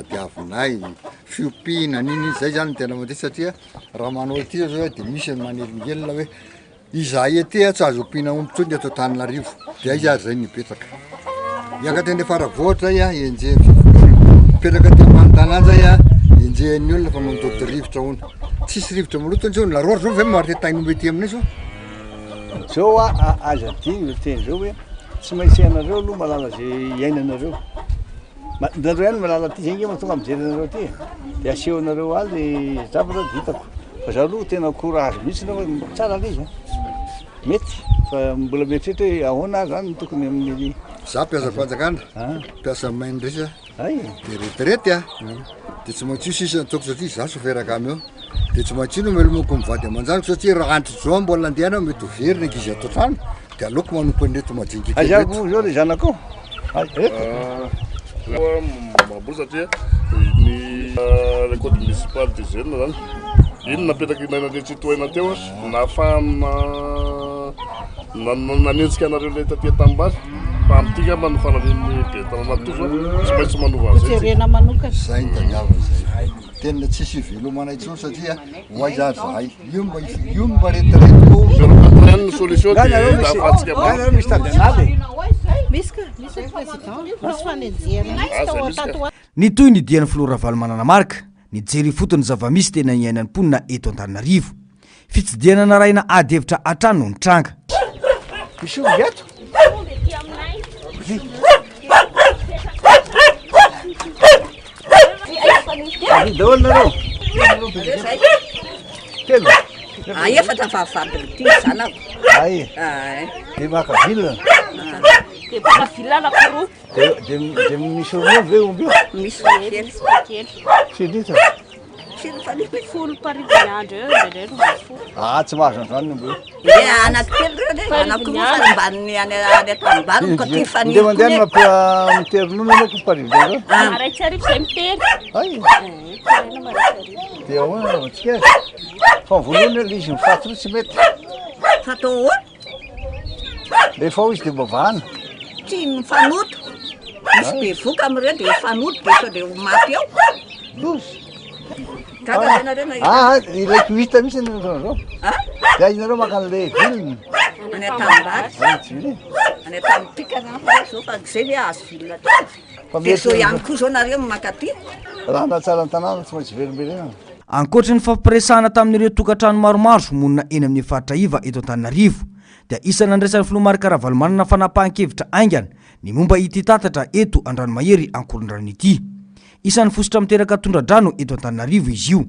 tadiavinay, fiompiana n'inona n'inona, zay zany no tena mandeha satria raha manao ity zao zao de misy ny manelingelina hoe izahay aty a tsy azo ompiana omby intsony eto Antananarivo, de aiza ary zay no hipetraka? Hiakatra eny Faravohitra zay a, enjehin'ny fokonolona, mipetraka aty ambany tanàna zay a, enjehin'ny olona fa mandoto rivotra hono, tsisy rivotra maloto intsony, nareo ary zao ve mahare tain'omby aty aminay zao? Zao hoa aza adino io teny zao hoe tsy maintsy ianareo aloha mahalala ze iainanareo. Nareo ihany mahalala aty, zay nge mahatonga mijery anareo aty e. De asehonareo ahy le zavatra de hitako. Fa za aloha tena courage mihitsy aloha fa tsara le izy an. Mety fa mbola mieritreritra hoe ahoana aho zany no tokony amin'ny. Za mpiasam-panjakana, mpiasa main-dresy aho. De retraite a, de tsy maintsy io sisa ny ataoko satria za chauffeur camion, de tsy maintsy io no amelomako ny vady aman-janako satria raha andro zao mbola andehanako mety ho very ny ankizy ato an-trano de aleoko manompo an'ireto majinika kely Aiza ireto. moa zao le zanakao? Aiza reto? Mamboly satria ny le code municipal d'hygiène zany iny napetraky Naina Andriantsitohaina teo nahafahana Nanenjika anareo ilay taty an-tanimbary fa amin'ity angamba no fanarian'ny ben'ny tanàna tozo a, tsy maintsy manova an'izay tsika. Hojerena manokana. Zay no tadiavina zay. Tena tsisy hivelomana intsony satria ho aiza ary zahay. Io mba io mba retraite-ko. Zéro quatre ihany ny solution Nga dia nareo misy ahafahantsika nga nareo misy tady an'ala e? Misy ka, misy ny président, misy fanenjehana mihitsy tao tato ho ato. Nitohy ny dian'ny filoha Ravalomanana Marc, nijery ifotony ny zava-misy tena iainan'ny mponina eto Antananarivo. Fitsidihana narahina ady hevitra hatrany no nitranga. Misy omby ato? Avy daholo nareo? Telo. Ah, efatra vavivavy ity zanako. Ay. Ay. Dia maka vilona. Dia maka vilona anankiroa. Dia dia misy ronono ve omby io? Misy kely. Kely. Firy litre? Folo parivo ny andro eo indraindray 12. Ah, tsy mahazo an'izany ny omby io. Eh, anaky telo ireo ne, anaky roa fa ambaniny any any an-tanimbary ka ty faniry Ndeha mandeha koa ne. mampi- mitery ronono ianao ko parivo zay zao. Ah. Maray tsy arivo zay mitery. Ay. Eh, tena maray tsy arivo. Dia ahoana anaovantsika azy? Fa voalohany aloha izy mifaty roa tsy mety. Fa atao ahoana? Rehefa ao izy dia mba vahana. Tsy mifanoto. Misy bevoka amin'ireo dia mifanoto dia sao dia ho maty eo. Loza. Gaga ve nareo nahita? Ah, ilaiko hita mihitsy ny ohatran'izao. Ah? Dia ianareo maka an'ilay vilona. Any an-tanimbary. Any tsy vilona. Any an-tanimpika zany fa zao fa zay ve azo vilona tany. Fa Dia zao mety ihany koa zao nareo mankaty. Raha hanatsara ny tanàna tsy maintsy verimberenana. Ankoatry ny fampiresahana tamin'ireo tokantrano maromaro monina eny amin'ny faritra iva eto Antananarivo dia isan'ny nandraisan'ny filoha Marc Ravalomanana fanapahan-kevitra haingana ny momba ity tatatra eto Andranomahery Ankorondrano ity. Isan'ny fositra miteraka tondra-drano eto Antananarivo izy io.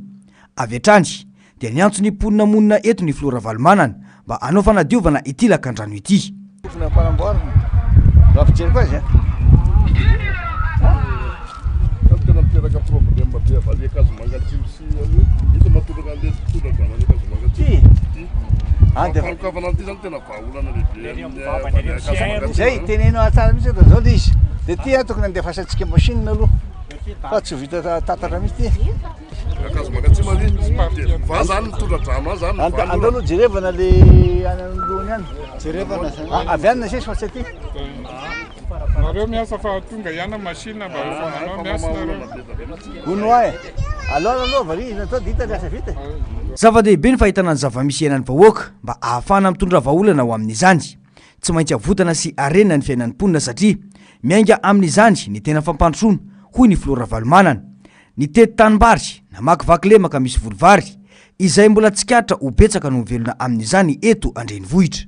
Avy hatrany dia niantso ny mponina monina eto ny filoha Ravalomanana mba hanao fanadiovana ity lakandrano ity. Tokony hampanamboarina raha fijeriko azy a. Zany tena miteraka problème be avy any Ankazomanga Atsimo sy any ito mahatonga an'ilay tondra-drano any Ankazomanga Atsimo. Ty. Ah, dia Fanokafana an'ity zany tena vahaolana lehibe amin'ny avy any Ankazomanga Atsimo. Zay, teneno tsara mihitsy hoe zao le izy. Dia ty a tokony andefasantsika machine aloha fa tsy ho vita tatatra mihitsy ty. Andao aloha jerevana le any anoloany any. Jerevana zany. Ah, avy any nasesy fa tsy aty. Nareo miasa fa tonga ihany machine mba efa manao miasa nareo. Hono ahy. Aleo aloha vary natao dia hita ny asa vita. Zava-dehibe ny fahitana ny zava-misy iainan'ny vahoaka mba ahafahana mitondra vahaolana ho amin'izany. Tsy maintsy avotana sy arenina ny fiainan'ny mponina satria miainga amin'izany ny tena fampandrosoana, hoy ny filoha Ravalomanana. Nitety tanimbary, namakivaky lemaka misy voly vary, izay mbola tsikaritra ho betsaka no mivelona amin'izany eto an-drenivohitra.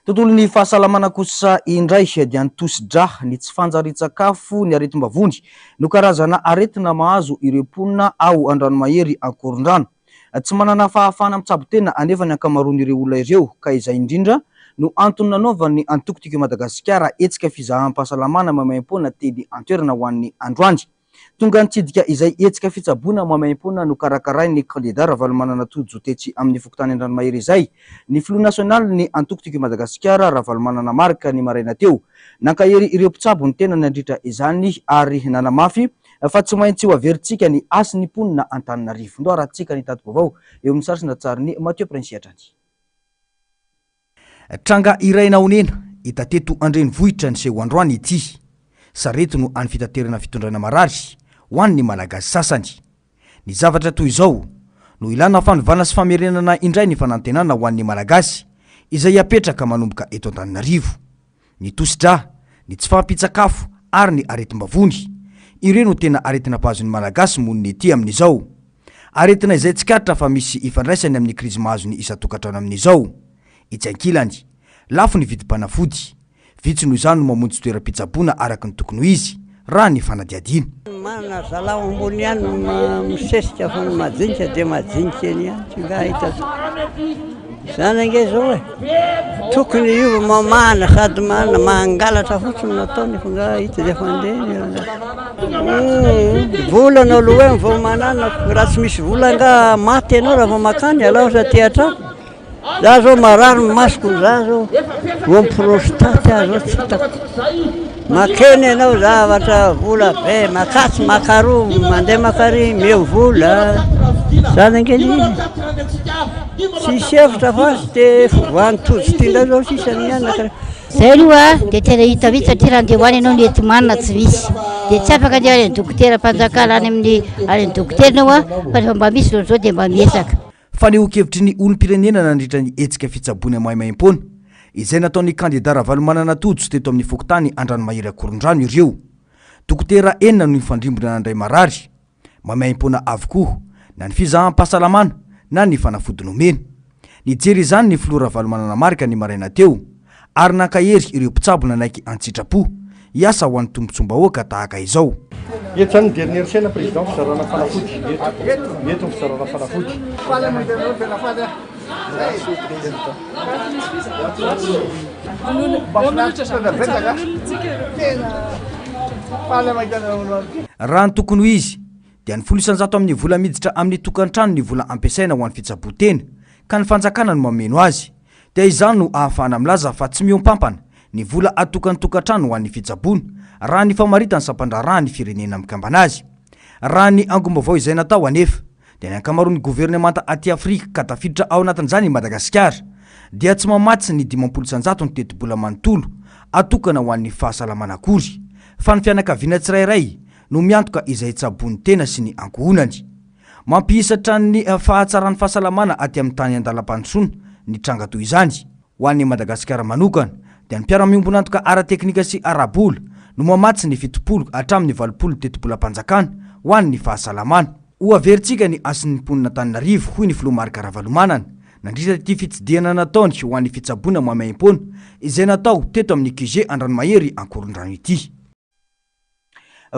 Tontolon'ny fahasalamana kosa indray dia ny tosi-drà, ny tsy fanjarian-tsakafo, ny aretim-bavony no karazana aretina mahazo ireo mponina ao Andranomahery Ankorondrano. Tsy manana fahafahana mitsabo tena anefa ny ankamaroan'ireo olona ireo ka izay indrindra no antony nanaovan'ny antoko Tiako i Madagasikara hetsika fizaham-pahasalamana maimaimpoana teny an-toerana ho an'ny androany. Tonga nitsidika izay hetsika fitsaboana maimaimpoana nokarakarain'ny kandida Ravalomanana Tojo tetsy amin'ny fokontany Andranomahery izay ny filoha nasionalin'ny antoko Tiako i Madagasikara Ravalomanana Marc ny maraina teo. Nankahery ireo mpitsabo ny tena nandritra izany ary nanamafy fa tsy maintsy ho averintsika ny hasin'ny mponina Antananarivo. Ndao arahantsika ny tati-baovao eo amin'ny sary sy ny lahatsarin'i Mathieu Prince hatrany. Tranga iray nahonena hita teto an-drenivohitra niseho androany ity. Sarety no hany fitaterana fitondrana marary ho an'ny Malagasy sasany. Ny zavatra toy izao no ilana fanovana sy famerenana indray ny fanantenana ho an'ny Malagasy izay apetraka manomboka eto Antananarivo. Ny tosi-drà, ny tsy fahampian-tsakafo ary ny aretim-bavony. Ireo no tena aretina mpahazo ny Malagasy monina ety amin'izao. Aretina izay tsikaritra fa misy ifandraisany amin'ny krizy mahazo ny isan-tokantrano amin'izao. Etsy ankilany, lafo ny vidim-panafody. Vitsy noho izany no mamonjy toeram-pitsaboana araka ny tokony ho izy, raha ny fanadihadiana. Manana zalahy ambony ihany no misesika fa ny majinika dia majinika eny ihany tsy nga hita Izany ange zao e, tokony io mamahana sady manana mangalatra fotsiny no ataony fa nga hita izay fandehany Vola no aloha vao manana, raha tsy misy vola nga maty ianao raha vao makany, alao sa aty an-trano. Za zao marary ny masoko za zao voan'ny prostate aho zao tsy hitako. Makeny ianao zavatra vola be makatsy makaroa mandeha makary meo vola. Zany ange ny izy. Tsisy hevitra fa te voan'ny tojo ty indray zao sisa ny anaka. Zay aloha dia tena hita mihitsy satria raha andeha ho any ianao ny enti-manana tsy misy dia tsy afaka andeha any amin'ny dokoteram-panjakana any amin'ny any amin'ny dokotera ianao fa rehefa mba misy izao dia mba miezaka. Fanehoan-kevitry ny olom-pirenena nandritra ny hetsika fitsaboana maimaimpoana izay nataon'ny kandida Ravalomanana Tojo teto amin'ny fokontany Andranomahery Akorondrano ireo. Dokotera enina no nifandrimbona nandray marary. Maimaimpoana avokoa na ny fizaham-pahasalamana na ny fanafody nomena. Nijery izany ny filoha Ravalomanana Marc ny maraina teo ary nankahery ireo mpitsabo nanaiky an-tsitrapo hiasa ho an'ny tombontsoam-bahoaka tahaka izao. Eto zany ny dernière chaîne président fizarana fanafody eto eto ny fizarana fanafody. Faly mahita anareo tena faly aho. Mahafinaritra betsaka. Tena faly mahita anareo. Raha ny tokony ho izy dia ny 10% amin'ny vola miditra amin'ny tokantrano ny vola ampiasaina ho an'ny fitsaboan-tena ka ny fanjakana no mameno azy. Dia izany no ahafahana milaza fa tsy mihoampampana ny vola atokan'ny tokantrano ho an'ny fitsaboana, raha ny famaritan'ny sampandraharahan'ny Firenena Mikambana azy. Raha ny angom-baovao izay natao anefa, dia ny ankamaroan'ny governemanta aty Afrika, ka tafiditra ao anatin'izany i Madagasikara, dia tsy mamatsy ny 50% ny tetibola manontolo atokana ho an'ny fahasalamana akory, fa ny fianakaviana tsirairay no miantoka izay tsaboin'ny tena sy ny ankohonany. Mampihisatra ny fahatsaran'ny fahasalamana aty amin'ny tany an-dalam-pandrosoana ny tranga toy izany. Ho an'i Madagasikara manokana dia ny mpiara-miombon'antoka ara-teknika sy ara-bola no mamatsy ny 70 hatramin'ny 80 tetibolam-panjakana ho an'ny fahasalamana. Ho averintsika ny hasin'ny mponin'Antananarivo, hoy ny filoha Marc Ravalomanana, nandritra ity fitsidihana nataony ho an'ny fitsaboana maimaimpoana izay natao teto amin'ny QG Andranomahery Ankorondrano ity.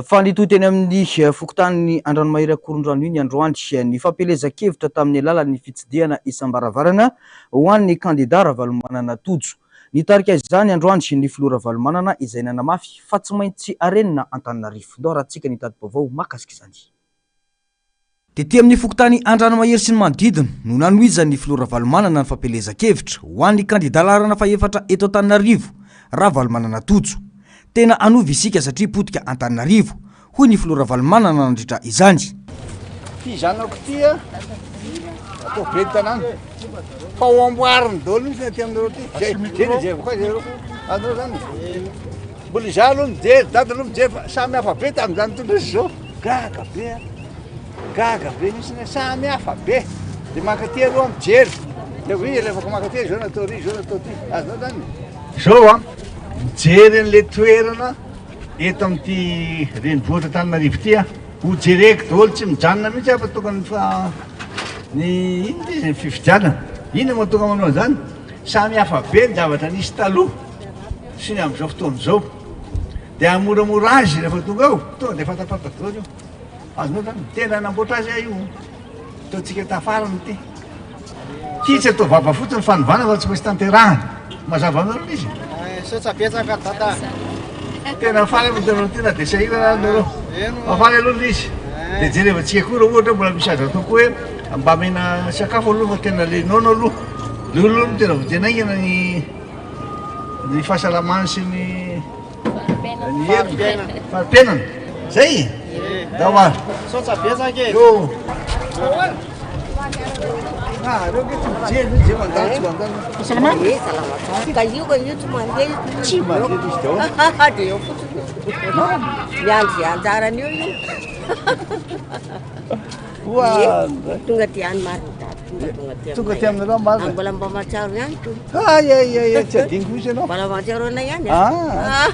Fa nitohy teny amin'ny fokontanin'i Andranomahery Ankorondrano iny androany ny fampielezan-kevitra tamin'ny alalan'ny fitsidihana isam-baravarana ho an'ny kandida Ravalomanana Tojo. Nitarika izany androany ny filoha Ravalomanana izay nanamafy fa tsy maintsy harenina Antananarivo. Ndao arahantsika ny tati-baovao mahakasika izany. Tety amin'ny fokontany Andranomahery sy ny manodidina no nanohizan'ny filoha Ravalomanana ny fampielezan-kevitra ho an'ny kandida laharana fahefatra eto Antananarivo, Ravalomanana Tojo. Tena hanova isika satria potika Antananarivo, hoy ny filoha Ravalomanana nandritra izany. Ity zanako ity a, atao ben'ny tanàna. Fa ho amboariny daholo mihitsy ny aty aminareo aty. Zay, zay ny jereko azy nareo. Azonareo zany. Mbola izaho aloha mijery, dada aloha mijery fa samy hafa be tamin'izany tondro izy izao. Gaga be a. Gaga be mihitsy ny samy hafa be. Dia mankaty aloha mijery. Dia hoe rehefa mankaty izao natao ry, izao natao ty. Azonao zany. Izao a, mijery an'ilay toerana eto amin'ity renivohitra Antananarivo ity aho. Ho jereko daholo tsy mijanona mihitsy aho fa tokony fa ny inona izy ny fifidianana. Inona no mahatonga manao an'izany? Samy hafa be ny zavatra nisy taloha sy ny amin'izao fotoana izao. Dia hamoramora azy rehefa tonga eo, tonga dia fantapantatra daholo io. Azonao zany? Tena namboatra azy aho io. Ataontsika tafarany ity. Ity tsy atao vava fotsiny fanovana fa tsy maintsy tanterahana. Mazava aminareo ilay izy? Misaotra betsaka Dada. Tena faly aloha nareo tena dia sahirana ary nareo. Fa faly aloha ilay izy. Dia jerevantsika koa raha ohatra mbola misy azo atao koa hoe mba amena sakafo aloha fa tena le noana aloha. Leo aloha no tena vonjena haingana ny ny fahasalamany sy ny Ny heviny, fari-piainana. Zay? Ndao ary. Misaotra betsaka e. Yo. Ah, reo nge tsy mijery mihitsy zay mandalo tsy mandalo. Salama? Eh, salama tsara. Ka io ka io tsy mandeha io. Tsy mandeha izy daholo. Dia eo fotsiny. Miandry anjarany eo io. Oa, Tonga aty any marina dada. Tonga tonga aty Tonga aty aminareo marina. Ah, Mbola mba mahatsiaro ihany to. Ay ay ay, ay, tsy adinoko mihitsy ianao. Mbola mahatsiaro anay ihany. Ah,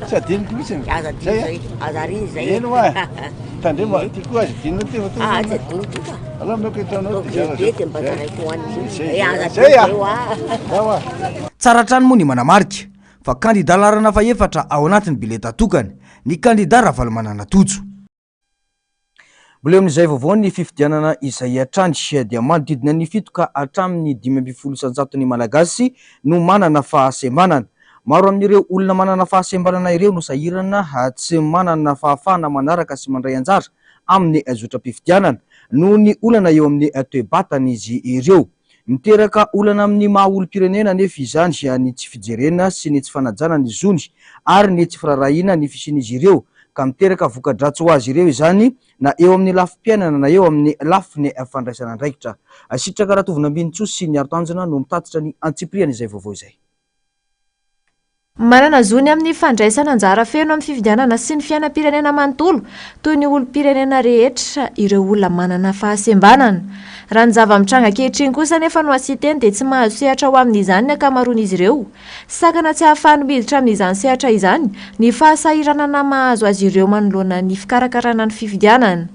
tsy adinoko mihitsy. Aza adino zay. Aza ariny zay. Eny hoa. Tandremo, ty koa aza adinonao ty fa tonga. Ah, tsy adino ty ka. Alao omeko hitanao ty Be be dia mba zaraiko ho an'ny. Zay, Eh, aza zay adino ah. zay hoa. Zay ah. Tsara hatrany moa ny manamarika fa kandida laharana fahefatra ao anatin'ny bileta tokana ny kandida Ravalomanana Tojo. Mbola eo amin'izay vaovao ny fifidianana izay hatrany dia manodidina ny fito ka hatramin'ny 15% Malagasy no manana fahasembanana. Maro amin'ireo olona manana fahasembanana ireo no sahirana tsy manana fahafahana manaraka sy mandray anjara amin'ny zotram-pifidianana noho ny olana eo amin'ny toe-batan'izy ireo. Miteraka olana amin'ny maha olom-pirenena anefa izany ny tsy fijerena sy ny tsy fanajana ny zony ary ny tsy firaharahiana ny fisian'izy ireo ka miteraka voka-dratsy ho azy ireo izany na eo amin'ny lafim-piainana na eo amin'ny lafiny fandraisana andraikitra. Sitraka Ratovinambinintsoa sy Niaro Tanjona no mitatitra ny antsipirian'izay vaovao izay. Manana zo ny amin'ny fandraisana anjara feno amin'ny fifidianana sy ny fiainam-pirenena manontolo toy ny olom-pirenena rehetra ireo olona manana fahasembanana. Raha ny zava-mitranga ankehitriny kosa anefa no asian-teny dia tsy mahazo sehatra ho amin'izany ny ankamaroan'izy ireo. Sakana tsy ahafahany miditra amin'izany sehatra izany ny fahasahiranana mahazo azy ireo manoloana ny fikarakarana ny fifidianana.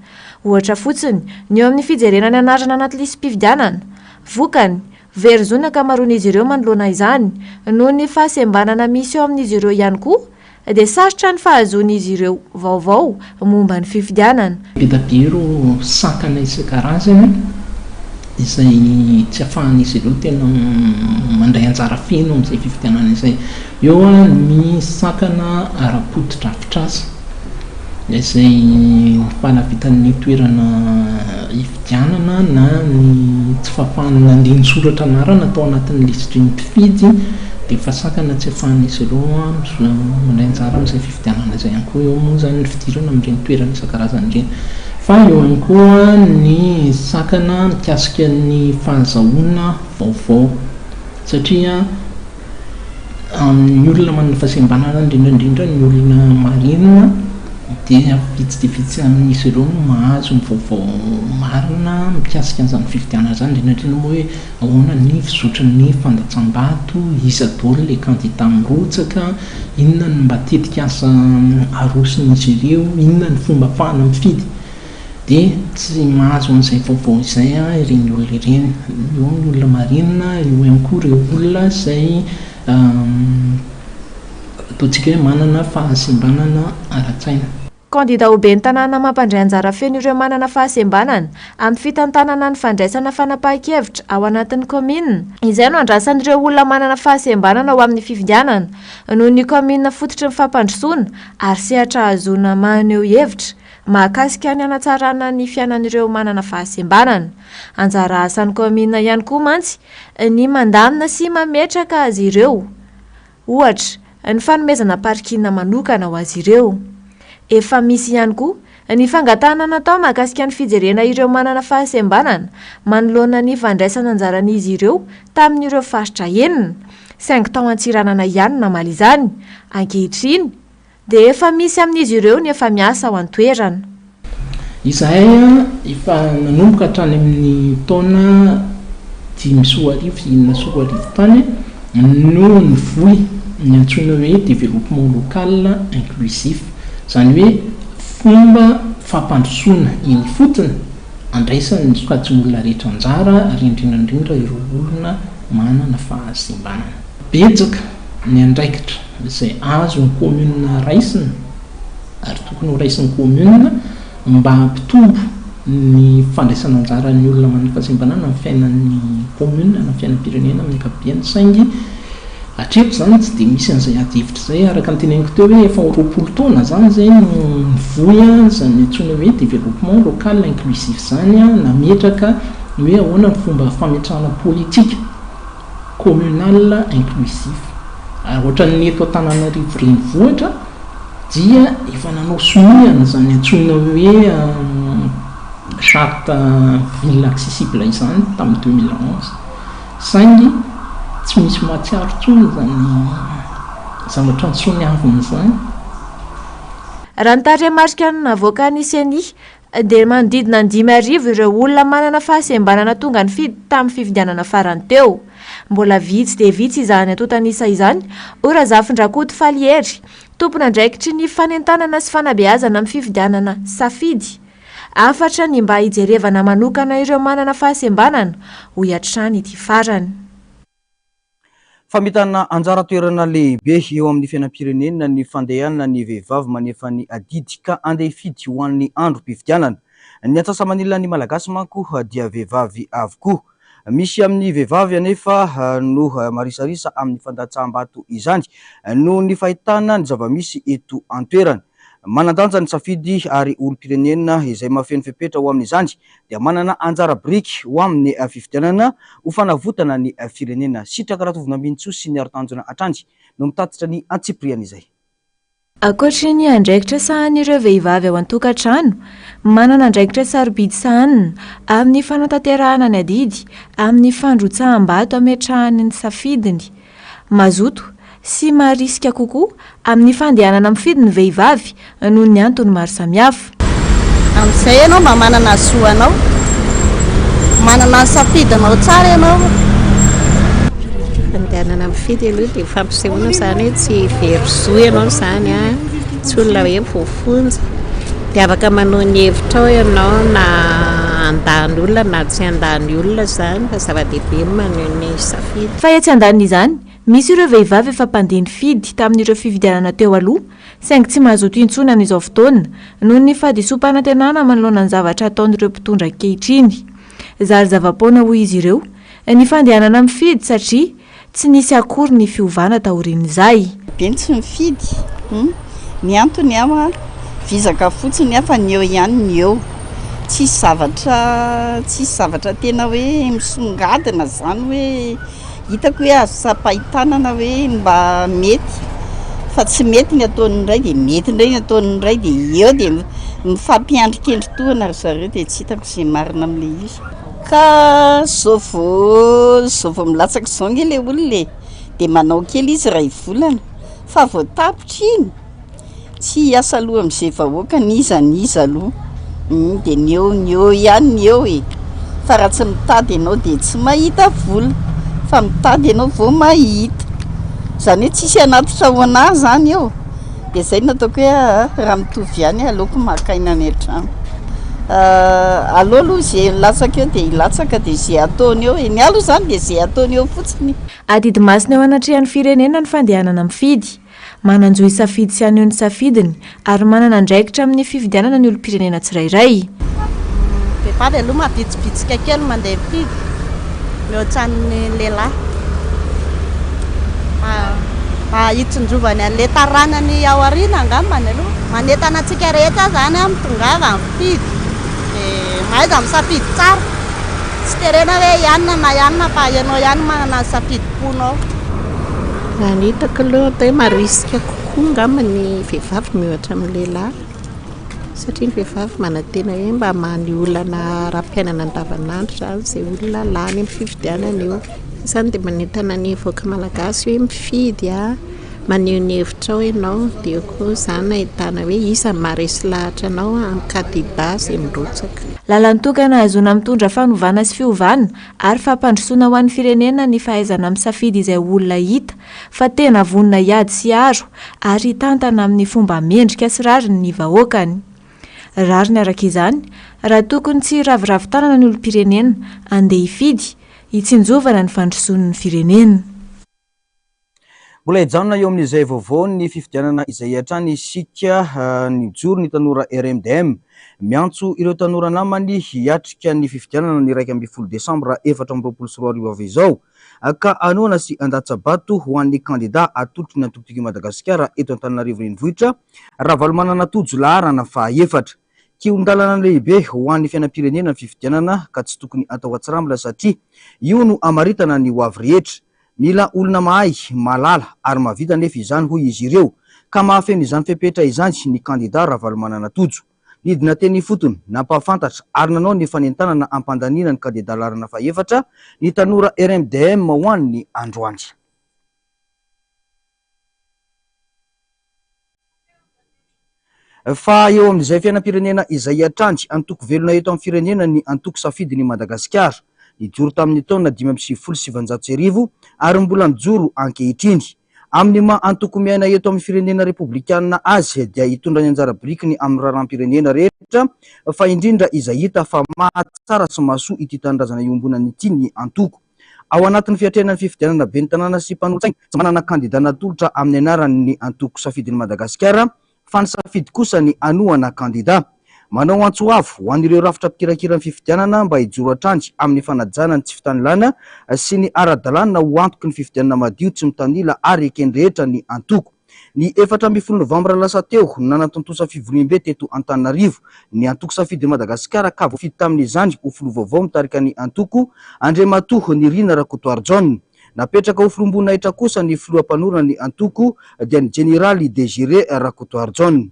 Ohatra fotsiny, ny eo amin'ny fijerena ny anarana anaty lisi-pifidianana. Vokany, Very zo ny ankamaroan'izy ireo manoloana izany. Noho ny fahasembanana misy eo amin'izy ireo ihany koa dia sarotra ny fahazoan'izy ireo vaovao momba ny fifidianana. Be dia be ireo sakana isan-karazany izay tsy ahafahan'izy ireo tena mandray anjara feno amin'izay fifidianana izay. Eo ny sakana ara-potodrafitrasa izay ny fahalavitan'ny toerana hifidianana na ny tsy fahafahana nandeha nisoratra anarana tao anatin'ny lisitry ny mpifidy dia efa sakana tsy ahafahan'izy ireo mandray anjara amin'izay fifidianana izay ihany koa. Eo moa izany ny fidirana amin'ireny toerana isan-karazany ireny. Fa eo ihany koa ny sakana mikasika ny fahazahoana vaovao satria Amin'ny olona manana fahasembanana, indrindra indrindra ny olona marenina dia vitsy dia vitsy amin'izy ireo no mahazo ny vaovao marina mikasika an'izany fifidianana izany, indrindra indrindra moa hoe ahoana ny fizotry ny fandatsam-bato, iza daholo ilay kandida mirotsaka, inona no mba tetikasa aroson'izy ireo, inona ny fomba ahafahana mifidy. Dia tsy mahazo an'izay vaovao izay ireny olona ireny. Eo ny olona marenina, eo ihany koa ireo olona izay ataontsika hoe manana fahasembanana ara-tsaina. Kandida ho ben'ny tanàna mampandray anjara feno ireo manana fahasembanana amin'ny fitantanana ny fandraisana fanapahan-kevitra ao anatin'ny kaominina. Izay no andrasan'ireo olona manana fahasembanana ho amin'ny fifidianana noho ny kaominina fototry ny fampandrosoana ary sehatra ahazoana maneho hevitra Mahakasika ny hanatsarana ny fiainan'ireo manana fahasembanana. Anjara asan'ny kaominina ihany koa mantsy ny mandamina sy mametraka azy ireo. Ohatra, ny fanomezana parking manokana ho azy ireo. Efa misy ihany koa ny fangatahana natao mahakasika ny fijerena ireo manana fahasembanana manoloana ny fandraisana anjaran'izy ireo tamin'ireo faritra enina, saingy tao Antsiranana ihany namaly izany. Ankehitriny, Dia efa misy amin'izy ireo ny efa miasa ao an-toerana. Izahay efa nanomboka hatrany amin'ny taona 2005 sy 2006 tany no nivoy ny antsoina hoe développement local inclusif, izany hoe fomba fampandrosoana eny ifotony andraisan'ny sokajin'olona rehetra anjara ary indrindra indrindra ireo olona manana fahasembanana. Betsaka ny andraikitra izay azon'ny commune raisina ary tokony ho raisin'ny commune mba hampitombo ny fandraisana anjaran'ny olona manana fahasembanana amin'ny fiainan'ny commune na fiainam-pirenena amin'ny ankapobeny saingy hatreto izany tsy dia misy an'izay ady hevitra izay araka ny teneniko teo hoe efa ho 20 taona izany izay no nivoy izany antsoina hoe développement local inclusif izany nametraka ny hoe ahoana ny fomba fametrahana politika communal inclusif. Ary ohatran'ny eto Antananarivo renivohitra dia efa nanao sonia an'izany antsoina hoe charte ville accessible izany tamin'ny 2011 saingy tsy misy mahatsiaro intsony izany zavatra nosoniavina izany. Raha ny tarehimarika navoakan'ny Ceni dia manodidina ny 5000 ireo olona manana fahasembanana tonga nifidy tamin'ny fifidianana farany teo. Mbola vitsy dia vitsy izany antontan'isa izany, hoy Razafindrakoto Falihery, tompon'andraikitry ny fanentanana sy fanabeazana amin'ny fifidianana Safidy. Hafatra ny mba hijerevana manokana ireo manana fahasembanana, hoy hatrany ity farany. Famitana anjara toerana lehibe eo amin'ny fiainam-pirenena ny fandehanan'ny vehivavy manefa ny adidy ka andeha hifidy ho an'ny androm-pifidianana. Ny antsasa-manilan'ny Malagasy manko dia vehivavy avokoa. Misy amin'ny vehivavy anefa no marisarisa amin'ny fandatsaham-bato izany noho ny fahitana ny zava-misy eto an-toerana. Manan-danja ny safidy ary olom-pirenena izay mahafeno fepetra ho amin'izany dia manana anjara biriky ho amin'ny fifidianana ho fanavotana ny firenena. Sitraka Ratovinambinintsoa sy Niaro Tanjona hatrany no mitatitra ny antsipirian'izay. Ankoatry ny andraikitra sahanin'ireo vehivavy ao an-tokantrano, manana andraikitra sarobidy sahanina amin'ny fanatanterahana ny adidy amin'ny fandrotsaham-bato ametrahany ny safidiny Mazoto sy marisika kokoa amin'ny fandehanana mifidy ny vehivavy noho ny antony maro samihafa. Amin'izay ianao mba manana zo anao, manana ny safidinao tsara ianao. Fandehanana mifidy aloha dia fampisehoana izany hoe tsy very zo ianao izany an, tsy olona hoe voafonja. Dia afaka maneho ny hevitrao ianao na handany olona na tsy handany olona izany fa zava-dehibe ny maneho ny safidy. Fa etsy andanin'izany, misy ireo vehivavy efa mpandeha nifidy tamin'ireo fifidianana teo aloha, saingy tsy mazoto intsony amin'izao fotoana, noho ny fahadisoam-panantenana manoloana ny zavatra ataon'ireo mpitondra ankehitriny. Zary zava-poana hoy izy ireo, ny fandehanana mifidy satria tsy nisy akory ny fiovana taorian'izay. Be ny tsy mifidy hum! Ny antony aho an, vizaka fotsiny aho fa ny eo ihany ny eo. Tsisy zavatra tsisy zavatra tena hoe misongadina zany hoe hitako hoe azo tsapain-tanana hoe mba mety fa tsy mety ny ataon'ny iray dia mety indray ny ataon'ny iray dia eo dia mifampiandrikendry tohana ry zareo dia tsy hitako izay marina amin'ilay izy. Ka zao vao zao vao milatsaka izao ange ilay olona e, dia manao kely izy iray volana fa vao tapitra iny Tsy hiasa aloha amin'izay vahoaka n'iza n'iza aloha hum dia ny eo ny eo ihany ny eo e! Fa raha tsy mitady ianao dia tsy mahita vola fa mitady ianao vao mahita. Izany hoe tsisy hanatitra ho anà izany eo. Dia izay no ataoko hoe aa raha mitovy ihany aleoko maka aina any an-trano. Aleo aloha izay milatsaka eo dia hilatsaka dia izay ataony eo e! Ny ahy aloha izany dia izay ataony eo fotsiny. Adidy masina eo anatrehan'ny firenena ny fandehanana mifidy. Manan-jo hisafidy sy haneho ny safidiny ary manana andraikitra amin'ny fifidianana ny olom-pirenena tsirairay. Vehivavy aloha mabitsibitsika kely mandeha mifidy mihoatra ny lehilahy. Mba hitsinjovany an'ilay taranany ao aoriana angambany aloha. Manentana antsika rehetra aho izany mitongava mifidy dia mahaiza misafidy tsara. Tsy terena hoe i anona na i anona fa ianao ihany manana ny safidim-ponao. Raha ny hitako aloha atao hoe marisika kokoa angamba ny vehivavy miohatra amin'ny lehilahy satria ny vehivavy manantena hoe mba hamaha ny olana ara-piainana andavanandro izany izay olona lany amin'ny fifidianana eo. Izany dia manentana ny vahoaka malagasy hoe mifidy a, maneho ny hevitrao ianao dia eo koa izany ahitana hoe iza no maharesy lahatra anao amin'ny kandida izay mirotsaka. Lalan-tokana ahazoana mitondra fanovana sy fiovana ary fampandrosoana ho an'ny firenena ny fahaizana misafidy izay olona hita fa tena vonona hiady sy hiaro ary hitantana amin'ny fomba mendrika sy rariny ny vahoakany. Rariny araka izany raha tokony tsy hiraviravy tanana ny olom-pirenena andeha hifidy hitsinjovana ny fandrosoan'ny firenena. Mbola hijanona eo amin'izay vaovao ny fifidianana izay hatrany isika. Nijoro ny tanora RMDM. Miantso ireo tanora namany hiatrika ny fifidianana ny 11 desambra 2024 avy izao ka hanohana sy handatsa-bato ho an'ny kandida atolotry ny antoko Tiako i Madagasikara eto Antananarivo Renivohitra, Ravalomanana Tojo laharana fahaefatra. Kihon-dalana lehibe ho an'ny fiainam-pirenena ny fifidianana ka tsy tokony atao atsirambina satria io no hamaritana ny ho avy rehetra. Mila olona mahay, mahalala ary mahavita anefa izany hoy izy ireo ka mahafeno izany fepetra izany ny kandida Ravalomanana Tojo. Nidina teny ifotony, nampahafantatra ary nanao ny fanentanana hampandaniana ny kandidà laharana fahefatra ny tanora RMDM ho an'ny androany. Fa eo amin'izay fiainam-pirenena izay hatrany, antoko velona eto amin'ny firenena ny antoko Safidin'i Madagasikara. Nijoro tamin'ny taona 1995 ary mbola mijoro ankehitriny. Amin'ny maha antoko miaina eto amin'ny firenena repoblikanina azy dia hitondra ny anjara birikiny amin'ny raharaham-pirenena rehetra fa indrindra izay hita fa mahatsara sy mahasoa ity tanindrazana iombonana ity ny antoko. Ao anatin'ny fiatrehana ny fifidianana ben'ny tanàna sy mpanolotsaina, tsy manana kandida natolotra amin'ny anarany ny antoko Safidin'i Madagasikara fa nisafidy kosa ny hanohana kandida. Manao antso avo ho an'ireo rafitra mpikirakira ny fifidianana mba hijoro hatrany amin'ny fanajana ny tsy fitanilana sy ny ara-dalàna ho antoky ny fifidianana madio tsy mitanila ary eken'ny rehetra ny antoko. Ny 14 novambra lasa teo no nanatontosa fivoriambe teto Antananarivo ny antoko Safidin'i Madagasikara ka voafidy tamin'izany ho filoha vaovao mitarika ny antoko Andriamatoa Nirina Rakotoarijaona. Napetraka ho filoham-boninahitra kosa ny filoha mpanorina ny antoko dia ny Jeneraly Désiré Rakotoarijaona.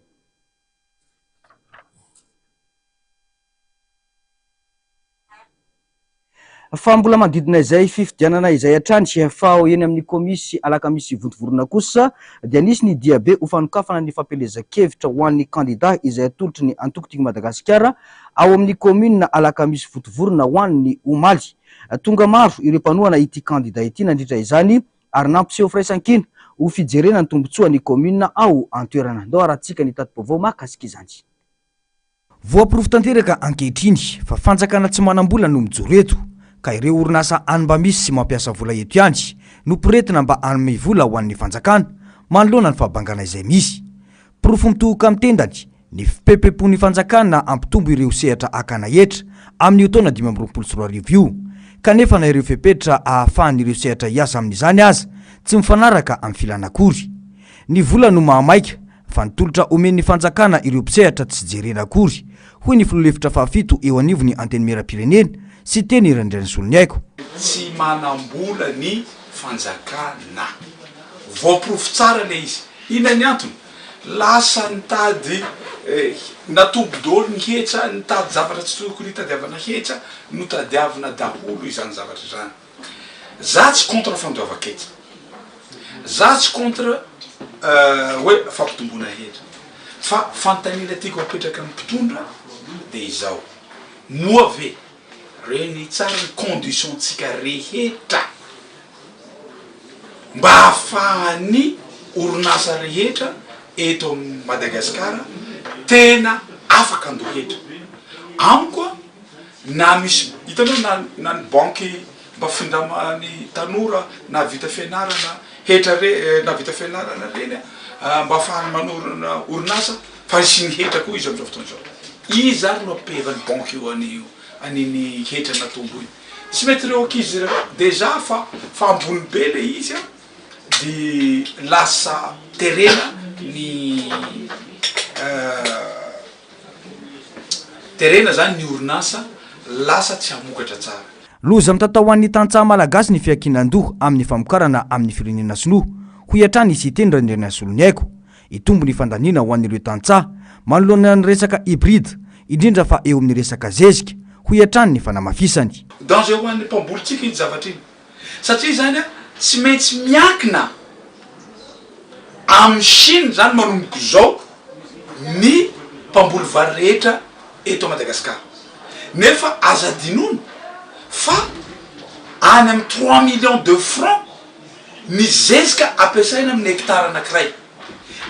Fa mbola manodidina izay fifidianana izay hatrany fa eny amin'ny Komisy Alakamisy Vontovorona kosa dia nisy ny diabe ho fanokafana ny fampielezan-kevitra ho an'ny kandida izay atolotry ny antoko Tiako Madagasikara ao amin'ny kaominina Alakamisy Vontovorona ho an'ny omaly. Tonga maro ireo mpanohana ity kandida ity nandritra izany ary nampiseho firaisankina ho fijerena ny tombontsoan'ny kaominina ao an-toerana. Ndao harahantsika ny tati-baovao mahakasika izany. Voaporofo tanteraka ankehitriny fa fanjakana tsy manam-bola no mijoro eto, ka ireo orinasa any mba misy sy mampiasa vola eto ihany no poretina mba hanome vola ho an'ny fanjakana manoloana ny fahabangana izay misy. Porofo mitohoka amin'ny tendany ny fipepopepoan'ny fanjakana hampitombo ireo sehatra hakana hetra amin'io taona 2025 io, kanefa na ireo fepetra ahafahan'ireo sehatra hiasa amin'izany aza tsy mifanaraka amin'ny filana akory. Ny vola no mahamaika fa ny tolotra omen'ny fanjakana ireo mpisehatra tsy jerena akory, hoy ny filoha lefitra fahafito eo anivon'ny Antenimierampirenena, Siteny Randrianasoloniaiko. Tsy manam-bola ny fanjakana. Voaporofo tsara ilay izy. Inona ny antony? Lasa nitady natoby daholo ny hetra, nitady zavatra tsy tokony hitadiavana hetra, notadiavina daholo izany zavatra izany. Za tsy contre fandoavan-ketra, za tsy contre hoe fampitomboana hetra, fa fanontaniana tiako apetraka amin'ny mpitondra de izao, moa ve reny tsara ny condition-tsika rehetra mba ahafahan'ny orinasa rehetra eto Madagasikara tena afaka andoa hetra? Amiko a, na misy, hitanao na na ny banky mba findraman'ny tanora nahavita fianarana hetra re nahavita fianarana reny a, mba ahafahany manorina orinasa fa asiany hetra koa izy amin'izao fotoana izao. Iza ary no ampihevan'ny banky io an'io an'iny hetra natombo iny? Tsy mety ireo ankizy ireo déjà fa fa ambony be le izy a de lasa terena ny terena zany ny orinasa lasa tsy hamokatra tsara. Loza mitatao ho an'ny tantsaha malagasy ny fiankinan-doha amin'ny famokarana amin'ny firenena sinoa, hoy hatrany i Siteny Randrianasoloniaiko. Hitombo ny fandaniana ho an'ireo tantsaha manoloana ny resaka hybride, indrindra fa eo amin'ny resaka zezika, hoy hatrany ny fanamafisany. Danger ho an'ny mpambolintsika iny zavatra iny satria izany a tsy maintsy miankina amin'i Chine izany manomboka izao ny mpamboly vary rehetra eto Madagascar nefa aza adinoina fa any amin'ny trois millions de francs ny zezika ampiasaina amin'ny hectare anakiray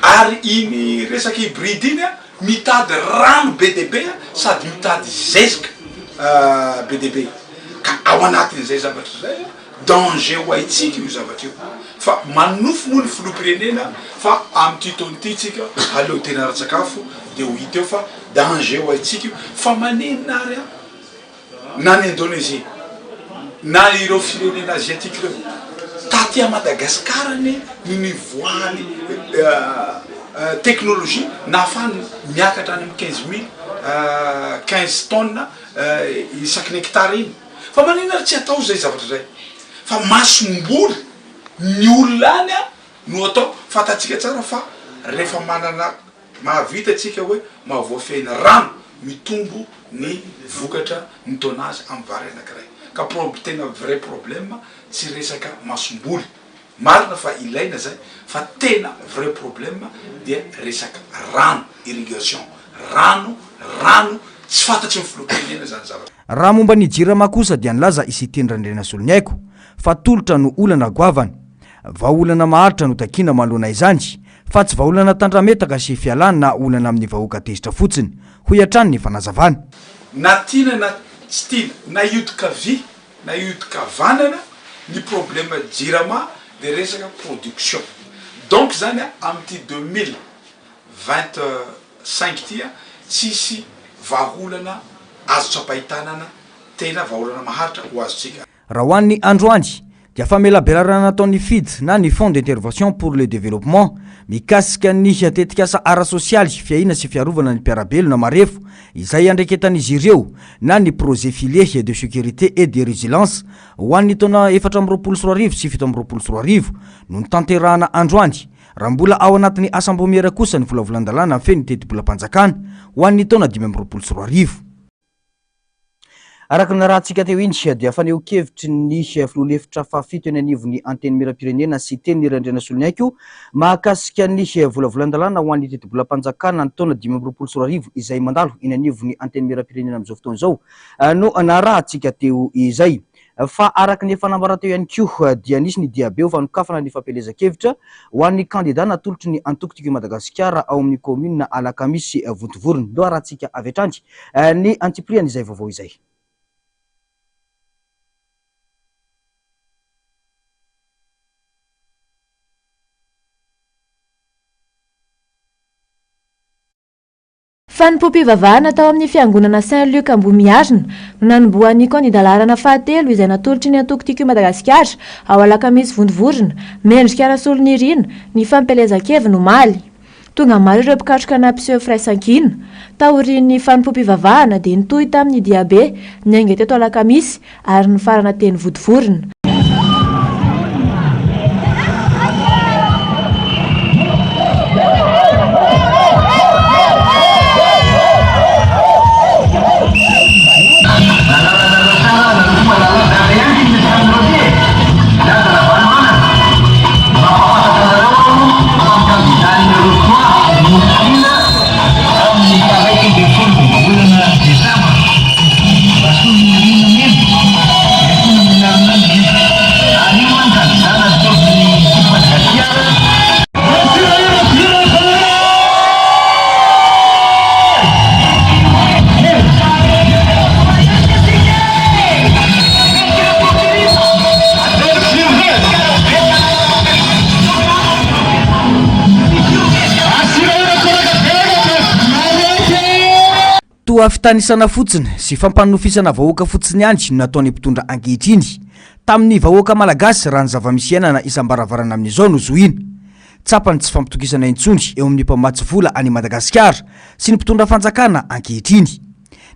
ary iny resaka hybride iny a mitady rano be dia be sady mitady zezika be dia be ka ao anatin'izay zavatra izay a danger ho haintsika io zavatra io fa manonofy moa ny filoham-pirenena fa amin'ity taona ity tsika aleo tena ara-tsakafo dia ho hita eo fa danger ho haintsika io fa maninona ary a na ny Indonésie na ireo firenena asiatique ireo, taty à Madagascar anie no nivoahan'ny technologie nahafahany miakatra any amin'ny 15 mille, 15 tonnes isaky ny hectare iny, fa maninona ary tsy atao izay zavatra izay, fa masomboly ny olona any no atao, fantatsika tsara fa rehefa manana. Mahavita tsika hoe mahavoafehy ny rano mitombo ny vokatra ny tonnage amin'ny vary anakiray. Ka prob tena vrai problème tsy resaka masomboly. Marina fa ilaina zay fa tena vrai problème dia resaka rano, irrigation, rano, rano, tsy fantatry ny filoham-pirenena zany zavatra. Raha momba ny Jirama kosa dia nilaza i Siteny Randrianasoloniaiko fa tolotra no olana goavana. Vahaolana maharitra no takiana manoloana izany fa tsy vahaolana tandrametaka sy fialana olana amin'ny vahoaka tezitra fotsiny, hoy hatrany ny fanazavana. Na tiana na tsy tiana, na hiodin-kavia na hiodin-kavanana, ny problème jirama dia resaka production. Donc zany amin'ity 2025 ity tsisy vahaolana azo tsapain-tanana tena vahaolana maharitra ho azontsika. Raha ho an'ny androany dia famelabelarana nataon'ny FID na ny Fonds d'intervention pour le développement mikasika ny tetikasa ara-sosialy fiahiana sy fiarovana ny mpiara-belona marefo izay iandraiketan'izy ireo na ny Projet Filet de sécurité et de résilence ho an'ny taona 2024 sy 2027 no notanterahana androany raha mbola ao anatin'ny asam-baomiera kosa ny volavolan-dalàna mifehy ny tetibolam-panjakana ho an'ny taona 2025. Araka ny narahantsika teo iny dia fanehoan-kevitry ny filoha lefitra fahafito eny anivon'ny Antenimierampirenena Siteny Randrianasoloniaiko mahakasika ny volavolan-dalàna ho an'ny tetibolam-panjakana ny taona 2025 izay mandalo eny anivon'ny Antenimierampirenena amin'izao fotoana izao no narahantsika teo izay. Fa araka ny efa nambara teo ihany koa dia nisy ny diabe ho fanokafana ny fampielezan-kevitra ho an'ny kandida natolotry ny antoko Tiako i Madagasikara ao amin'ny kaominina Alakamisy Vontovorona. Ndao arahantsika avy hatrany ny antsipirian'izay vaovao izay. Fanompoam-pivavahana tao amin'ny fiangonana Saint Luc Ambohimiarina no nanombohan'ny kandida laharana fahatelo izay natolotry ny antoko Tiako i Madagasikara ao Alakamisy Vontovorona, Mendrika Rasolonirina, ny fampielezan-keviny omaly. Tonga maro ireo mpikatroka nampiseho firaisankina. Taorian'ny fanompoam-pivavahana dia nitohy tamin'ny diabe niainga teto Alakamisy ary nifarana teny Vontovorona. Toa fitanisana fotsiny sy fampanonofisana vahoaka fotsiny ihany no nataon'ny mpitondra ankehitriny tamin'ny vahoaka malagasy raha ny zava-misy iainana isam-baravarana amin'izao no zohiana. Tsapa ny tsy fampitokisana intsony eo amin'ny mpamatsy vola any Madagasikara sy ny mpitondra fanjakana ankehitriny.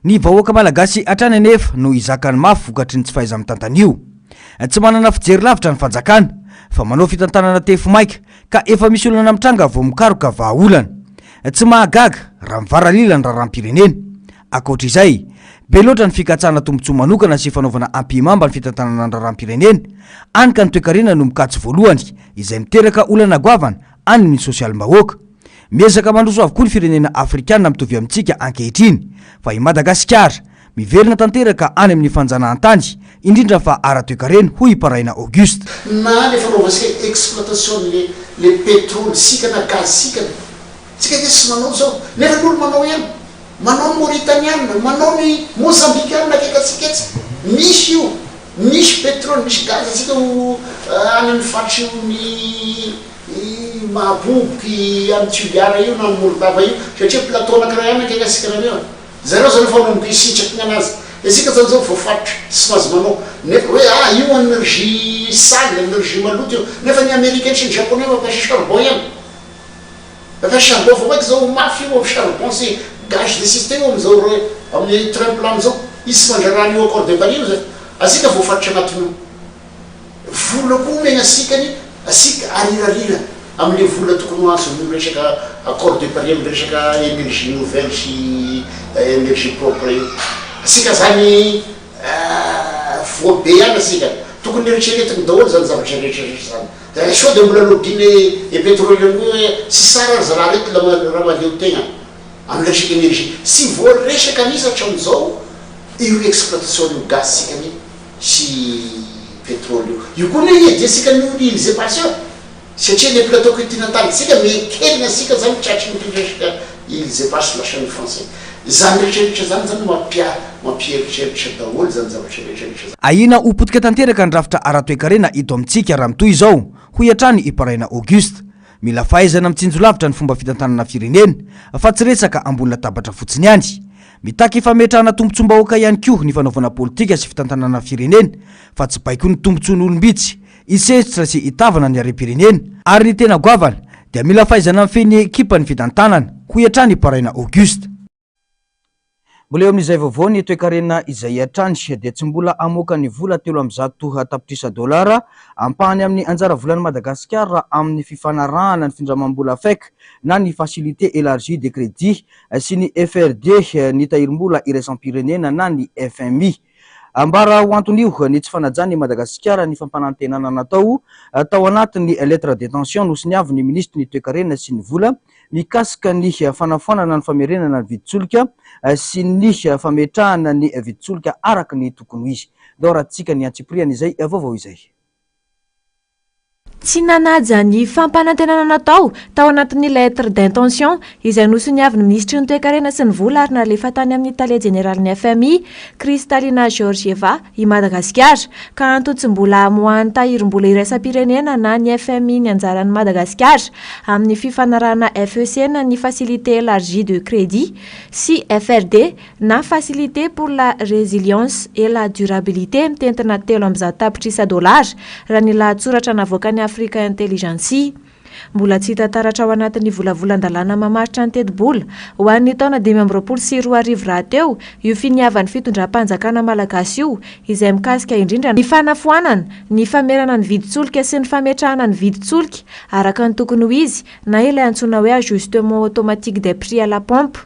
Ny vahoaka malagasy hatrany anefa no hizaka ny mafy vokatry ny tsy fahaiza-mitantana io. Tsy manana fijery lavitra ny fanjakana fa manao fitantanana tefy maika ka efa misy olana mitranga vao mikaroka vahaolana. Tsy mahagaga raha mivaralila ny raharaham-pirenena. Ankoatra izay, be loatra ny fikatsahana tombontsoa manokana sy fanaovana ampihimamba ny fitantanana ny raharaham-pirenena, any ka ny toekarena no mikatso voalohany, izay miteraka olana goavana any ny sosialim-bahoaka. Miezaka mandroso avokoa ny firenena afrikana mitovy amintsika ankehitriny, fa i Madagasikara, miverina tanteraka any amin'ny fanjanahantany, indrindra fa ara-toekarena, hoy i Paraina Auguste. Na le fanaovantsika exploitation le le petrole sika na gaz sika tsika nge tsy manao zao nefa ny olo manao ihany manao ny Mauritaniana manao ny Mozambikana akaiky antsika etsy misy io misy petrole misy gaz antsika ho any amin'ny faritry ny Mahaboboky any Toliara io na any Morondava io satria plateau anakiray ihany akaiky antsika nareo e. Zareo zany efa manomboka hisitraka ny anazy. Isika zany zao voafaritra tsy mahazo manao. Nefa hoe ah io energie sale, energie maloto io. Nefa ny americain sy ny japonais mampiasa charbon ihany. Mampiasa charbon vao maika zao ho mafy io amin'ny charbon sy gaz de schiste io amin'izao re amin'ny Trump lany zao. Izy tsy mandrara an'io accord de Paris io zay. Asika voafaritra anatin'io. Vola koa omena asika ny asika arirarira. amin'le vola tokony ho azo amin'ny resaka accord de Paris amin'ny resaka énergie nouvelle sy énergie propre io. Asika zany voa be ihany asika. Tokony eritreretigny daholo zany zavatra rehetra rehetra zany. De sao de mbola lobby-na e petrole koa hoe tsy sara ry zalahy reto raha mahaleo tegna amin'ny resaka énergie. Tsy voaresaka mihitsy hatramin'izao io exploitation an'io gaz tsika ny sy petrole io. Io koa anie iadiantsika ny îles éparses io. Satria le plateau continental tsika mihekelina tsika zany tratry ny resaka îles éparses lasan'ny français. Zany rehetra rehetra zany zany mampia mampieritreritra daholo zany zavatra rehetra rehetra zany. Ahiana ho potika tanteraka ny rafitra ara-toekarena eto amintsika raha mitohy izao, hoy hatrany i Paraina Auguste. Mila fahaizana mitsinjo lavitra ny fomba fitantanana firenena fa tsy resaka ambony latabatra fotsiny ihany. Mitaky fametrahana tombontsoam-bahoaka ihany koa ny fanaovana politika sy fitantanana firenena fa tsy baikoin'ny tombontsoan'olom-bitsy Hisentsitra sy hitavana ny harem-pirenena ary ny tena goavana dia mila fahaizana mifehy ny ekipan'ny fitantanana, hoy hatrany i Paraina Auguste. Mbola eo amin'izay vaovao ny toekarena izay hatrany dia tsy mbola hamoaka ny vola 300 tapitrisa dolara ampahany amin'ny anjara volan'i Madagasikara amin'ny fifanarahana ny findramam-bola FEC na ny Facilité Élargie de Crédit sy ny FRD ny tahirim-bola iraisam-pirenena na ny FMI. Ambara ho anton'io ny tsy fanajan'i Madagasikara ny fampanantenana natao tao anatin'ny lettre d'intention nosoniavin'ny minisitry ny toekarena sy ny vola mikasika ny fanafoanana ny famerenana ny vidin-tsolika sy ny fametrahana ny vidin-tsolika araka ny tokony ho izy. Ndao arahantsika ny antsipirihan'izay vaovao izay. Tsy nanaja ny fampanantenana natao tao anatin'ny lettre d'intention izay nosoniavin'ny minisitry ny Toekarena sy ny vola ary nalefa tany amin'ny tale jeneralin'ny FMI, Kristalina Georgieva, i Madagasikara, ka antony tsy mbola hamoahan'ny tahirim-bola iraisam-pirenena na ny FMI ny anjaran'i Madagasikara amin'ny fifanarahana FEC na ny Facilité Élargie de Crédit sy FRD na Facilité pour la Résilience et la Durabilité mitentina 103 tapitrisa dolara, raha ny lahatsoratra navoakan'ny Africa Intelligence. Mbola tsy hita taratra ao anatin'ny volavolan-dalàna mamaritra ny tetibola ho an'ny taona 2025 rahateo io finiavan'ny fitondram-panjakana malagasy io izay mikasika indrindra ny fanafoanana ny famerana ny vidin-tsolika sy ny fametrahana ny vidin-tsolika araka ny tokony ho izy na ilay antsoina hoe ajustement automatique des prix à la pompe.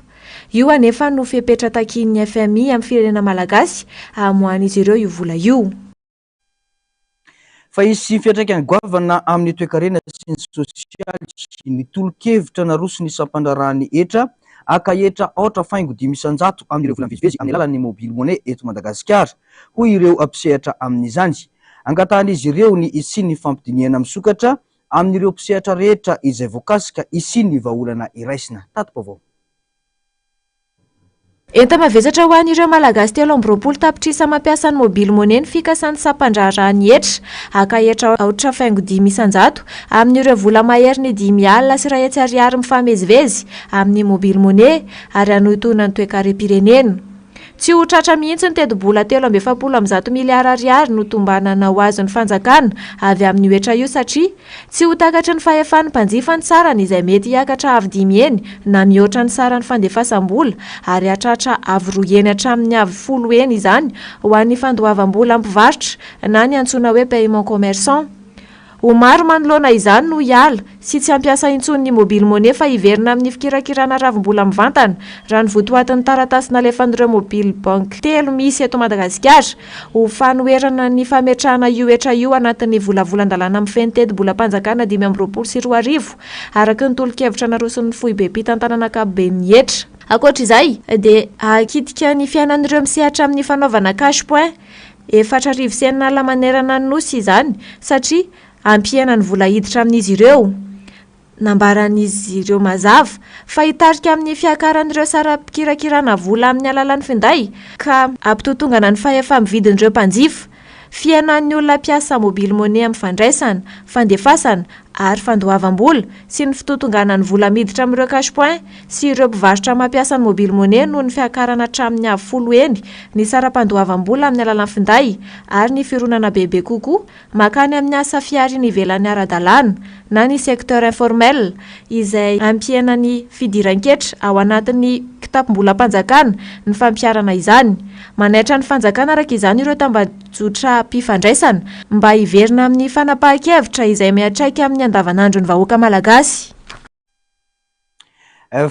Io anefa no fepetra takian'ny FMI amin'ny firenena malagasy hamoahan'izy ireo io vola io. Fa hisy fiantraikany goavana amin'ny toekarena sy ny sosialy ny tolo-kevitra naroson'ny sampandraharahan'ny hetra haka hetra aotra faingo 5% amin'ireo vola mivezivezy amin'ny alalan'ny mobile money eto Madagasikara, hoy ireo mpisehatra amin'izany. Angatahan'izy ireo ny hisian'ny fampidinihana misokatra amin'ireo mpisehatra rehetra izay voakasika hisian'ny vahaolana iraisina. Tati-baovao. Enta-mavesatra ho an'ireo Malagasy 23 tapitrisa mampiasa ny mobile money ny fikasan'ny sampandraharahan'ny hetra haka hetra aotra faingo 5% amin'ireo vola maherin'ny 105 0100 ariary mifamezivezy amin'ny mobile money ary hanohintohina ny toekarem-pirenena. Tsy ho tratra mihitsy ny tetibola 143 miliara ariary notombanana ho azon'ny fanjakana avy amin'io hetra io satria tsy ho takatry ny fahefan'ny mpanjifa ny sarany izay mety hiakatra avo dimy heny na mihoatra ny saran'ny fandefasam-bola ary hahatratra avo roa heny hatramin'ny avo folo heny izany ho an'ny fandoavam-bola mpivarotra na ny antsoina hoe paiement commerçant. Ho maro manoloana izany no hiala sy tsy hampiasa intsony ny mobile money fa hiverina amin'ny fikirakirana ravim-bola mivantana, raha ny votoatin'ny taratasy nalefan'ireo mobile bank telo misy eto Madagasikara ho fanoherana ny fametrahana io hetra io anatin'ny volavolan-dalàna mifehy ny tetibolam-panjakana 2025, araka ny tolo-kevitra naroson'ny foibem-pitantanana ankapoben'ny hetra. Ankoatra izay, dia hahakitika ny fiainan'ireo misehatra amin'ny fanaovana cash point 640 manerana ny Nosy izany satria hampihena ny vola hiditra amin'izy ireo. Nambaran'izy ireo mazava fa hitarika amin'ny fiakaran'ireo saram-pikirakirana vola amin'ny alalan'ny finday ka hampitotongana ny fahefa-mividin'ireo mpanjifa. Fihenan'ny olona mpiasa mobile money amin'ny fandraisana, fandefasana ary fandoavam-bola sy ny fitotonganan'ny vola miditra amin'ireo cash point sy ireo mpivarotra mampiasa ny mobile money noho ny fiakarana hatramin'ny avo folo heny ny saram-pandoavam-bola amin'ny alalan'ny finday ary ny fironana bebe kokoa mankany amin'ny asa fihariana ivelan'ny ara-dalàna na ny secteur informel izay hampihena ny fidiran-ketra ao anatin'ny kitapom-bolam-panjakana ny fampiharana izany. Manaitra ny fanjakana araka izany ireo tambajotram-pifandraisana mba hiverina amin'ny fanapahan-kevitra izay miantraika amin'ny. andavanandron'ny vahoaka malagasy.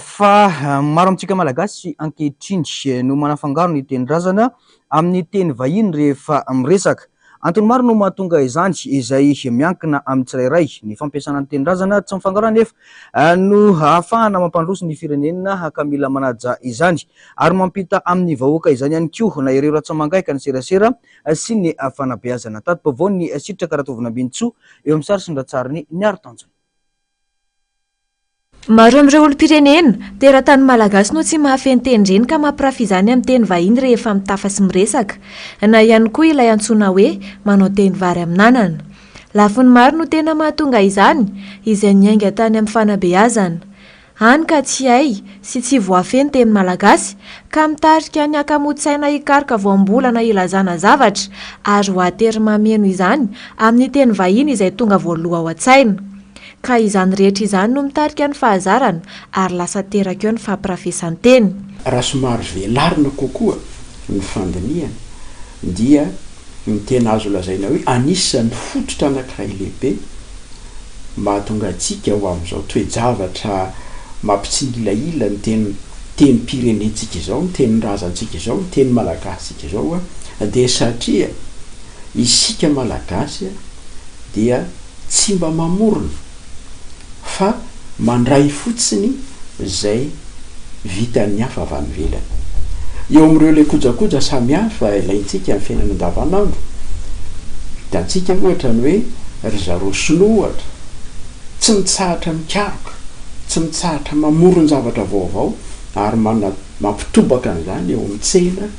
Fa maro amintsika Malagasy ankehitriny no manafangaro ny tenin-drazana amin'ny teny vahiny rehefa miresaka. Antony maro no mahatonga izany izay miankina amin'ny tsirairay. Ny fampiasana ny tenin-drazana tsy mifangaro anefa no ahafahana mampandroso ny firenena ka mila manaja izany ary mampita amin'ny vahoaka izany ihany koa na ireo ratsa-mangaika ny serasera sy ny fanabeazana. Tati-baovaon'ny Sitraka Ratovinambinintsoa eo amin'ny sary sy ny ratsarin'i Niaro Tanjona. Maro amin'ireo olom-pirenena, teratany malagasy no tsy mahafehy ny tenin-dreny ka mampirafy izany amin'ny teny vahiny rehefa mitafa sy miresaka, na ihany koa ilay antsoina hoe manao teny vary amin'anana. Lafiny maro no tena mahatonga izany, izay niainga tany amin'ny fanabeazana. Hany ka tsy hay sy tsy voafehy ny teny malagasy ka mitarika ny hakamoan-tsaina hikaroka voambolana hilazana zavatra ary voatery mameno izany amin'ny teny vahiny izay tonga voaloha ao an-tsaina. Ka izany rehetra izany no mitarika ny fahazarana ary lasa teraka eo ny fampirafesan-teny. Raha somary velarina kokoa ny fandinihana dia ny tena azo lazaina hoe anisan'ny fototra anankiray lehibe mahatonga antsika ho amin'izao toe-javatra mampitsingilahila ny teny tenim-pirenentsika izao, ny tenin-drazantsika izao, ny teny malagasintsika izao dia satria isika Malagasy dia tsy mba mamorona fa mandray fotsiny izay vitan'ny hafa avy any ivelany. Eo amin'ireo ilay kojakoja samihafa ilaintsika amin'ny fiainana andavanandro, hitantsika ohatra ny hoe ry zareo sinoa ohatra, tsy mitsahatra mikaroka, tsy mitsahatra mamoron-javatra vaovao ary mana- mampitobaka an'izany eo amin'ny tsena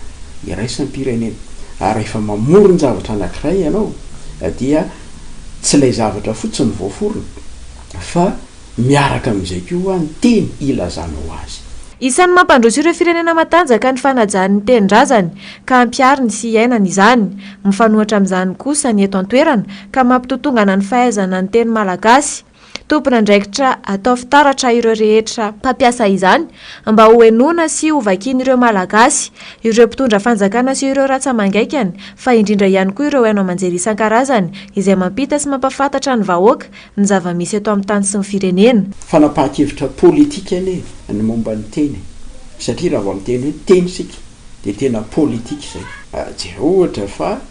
iraisam-pirenena. Ary rehefa mamoron-javatra anankiray ianao dia Tsy ilay zavatra fotsiny voaforona fa miaraka amin'izay koa ny teny ilazanao azy. Isan'ny mampandroso ireo firenena matanjaka ny fanajany ny tenin-drazany ka ampihariny sy iainany izany. Mifanohitra amin'izany kosa ny eto an-toerana ka mampitotongana ny fahaizana ny teny malagasy. Tompon'andraikitra atao fitaratra ireo rehetra mpampiasa izany mba ho henoina sy ho vakian'ireo Malagasy, ireo mpitondra fanjakana sy ireo ratsa-mangaikany fa indrindra ihany koa ireo haino aman-jery isan-karazany izay mampita sy mampahafantatra ny vahoaka ny zava-misy eto amin'ny tany sy ny firenena. Fanapahan-kevitra politika anie ny momba ny teny e! Satria raha vao miteny hoe teny isika dia tena politika izay. Jereo ohatra fa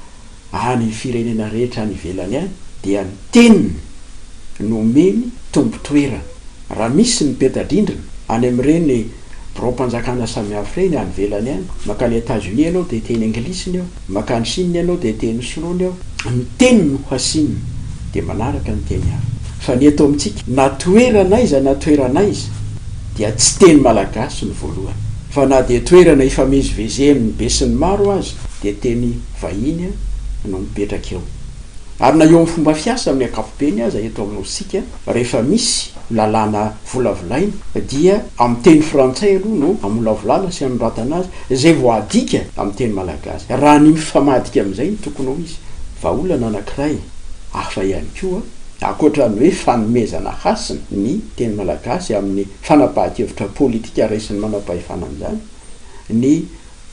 any firenena rehetra any ivelany any dia ny teniny no omeny tompon-toerana. Raha misy ny peta-drindrina any amin'ireny biraom-panjakana samihafa ireny any ivelany any, mankany Etats-Unis ianao dia teny anglisy ny ao, mankany Chine ianao dia teny sinoa ny ao, ny teny no hasinina dia manaraka ny teny hafa. Fa ny eto amintsika, na toerana aiza na toerana aiza dia tsy teny malagasy no voalohany. Fa na dia toerana ifamezivezen'ny besinimaro aza dia teny vahiny no mipetraka eo. Ary na eo amin'ny fomba fiasa amin'ny ankapobeny aza eto amin'ny Nositsika, rehefa misy lalàna volavolaina dia amin'ny teny frantsay aloha no amolavolana sy anoratana azy, izay vao adika amin'ny teny malagasy. Raha ny mifamadika amin'izay no tokony ho izy. Vahaolana anankiray hafa ihany koa, ankoatra ny hoe fanomezana hasina ny teny malagasy amin'ny fanapahan-kevitra politika raisin'ny manam-pahefana amin'izany, ny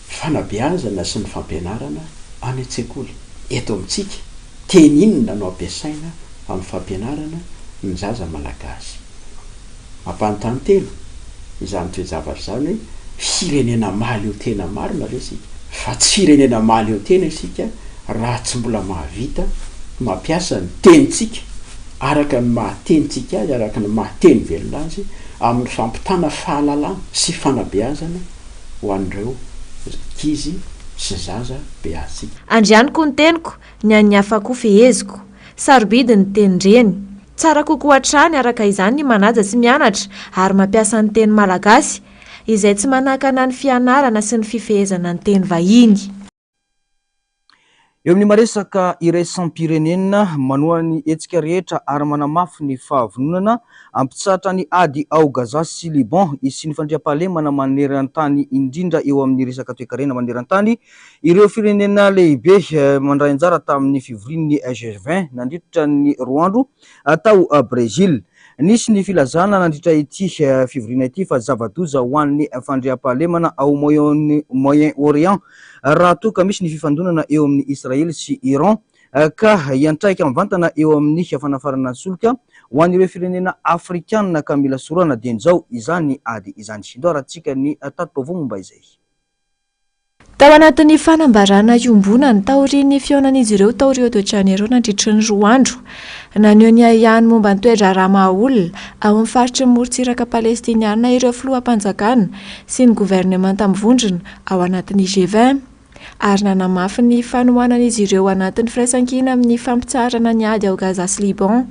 fanabeazana sy ny fampianarana any an-tsekoly. Eto amintsika, teny inona no ampiasaina amin'ny fampianarana ny zaza malagasy? Mampanontany tena izany toe-javatra izany hoe firenena mahaleo tena marina ve isika? Fa tsy firenena mahaleo tena isika raha tsy mbola mahavita mampiasa ny tenintsika araka ny maha tenintsika azy, araka ny maha teny velona azy amin'ny fampitana fahalalana sy fanabeazana ho an'ireo ankizy sy zaza beazintsika. Andrianiko ny teniko, ny an'ny hafa koa feheziko. Sarobidy ny tenin-dreny. Tsara kokoa hatrany araka izany ny manaja sy mianatra ary mampiasa ny teny malagasy, izay tsy manakana ny fianarana sy ny fifehezana ny teny vahiny. Eo amin'ny maresaka iraisam-pirenena, manohana ny hetsika rehetra ary manamafy ny fahavononana hampitsahatra ny ady ao Gaza sy Liban hisian'ny fandriampahalemana maneran-tany indrindra eo amin'ny resaka toekarena maneran-tany ireo firenena lehibe mandray anjara tamin'ny fivorian'ny G20 nandritra ny roa andro tao Brezila. Nisy ny filazana nandritra ity fivoriana ity fa zava-doza ho an'ny fandriampahalemana ao Moyen-Orient raha toa ka misy ny fifandonana eo amin'i Israely sy Iran ka hiantraika mivantana eo amin'ny fanafarana ny solika. Ho an'ireo firenena afrikanina ka mila sorohana dieny izao izany ady izany. Indao arahantsika ny tati-baovao momba izay. Tao anatin'ny fanambarana iombonany taorian'ny fihaonan'izy ireo tao Rio de Janeiro nandritry ny roa andro, naneho ny ahiahiny momba ny toe-draharaha maha-olona ao amin'ny faritry ny morontsiraka Palestiniana ireo filoham-panjakana sy ny governemanta mivondrona ao anatin'ny G20 ary nanamafy ny fanohanan'izy ireo anatin'ny firaisankina amin'ny fampitsaharana ny ady ao Gaza sy Liban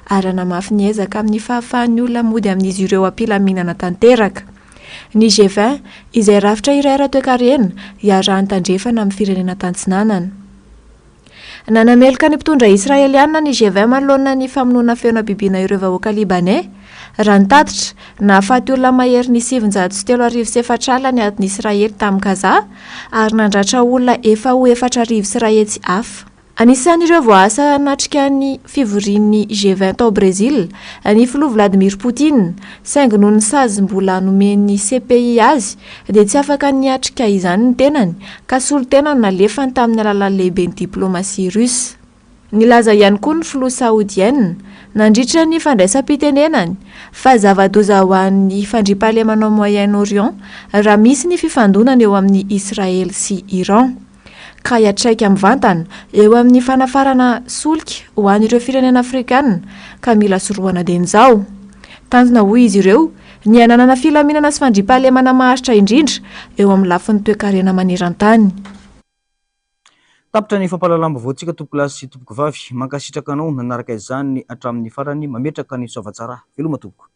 ary hanamafy ny ezaka amin'ny fahafahan'ny olona mody amin'izy ireo am-pilaminana tanteraka. Ny G20, izay rafitra iray ara-toekarena iarahan'ny Tandrefana amin'ny firenena Tantsinanana. Nanameloka ny mpitondra Israeliana ny G20 manoloana ny famonoana feno habibiana ireo vahoaka Libaney. Raha ny tatitra, nahafaty olona maherin'ny 3900 ny adin'i Israely tamin'i Gaza ary nandratra olona efa ho 4500 hafa. Anisan'ireo voaasa hanatrika ny fivorian'ny G20 tao Brezila ny filoha Vladimir Putin, saingy noho ny sazy mbola nomen'ny CPI azy dia tsy afaka niatrika izany ny tenany ka solontena no nalefany tamin'ny alalan'ny lehiben'ny diplomasia russe. Nilaza ihany koa ny filoha Saodiana nandritra ny fandraisam-pitenenany fa zava-doza ho an'ny fandriampahalemana ao Moyen-Orient raha misy ny fifandonana eo amin'i Israely sy Iran. ka hiantraika mivantana eo amin'ny fanafarana solika ho an'ireo firenena afrikana ka mila sorohana dieny izao. Tanjona hoy izy ireo ny hananana filaminana sy fandriampahalemana maharitra indrindra eo amin'ny lafiny toekarena maneran-tany. Tapitra ny fampahalalam-baovaontsika tompokolahy sy tompokovavy. Mankasitraka anao nanaraka izany hatramin'ny farany. Mametraka ny soavatsara. Veloma tompoko.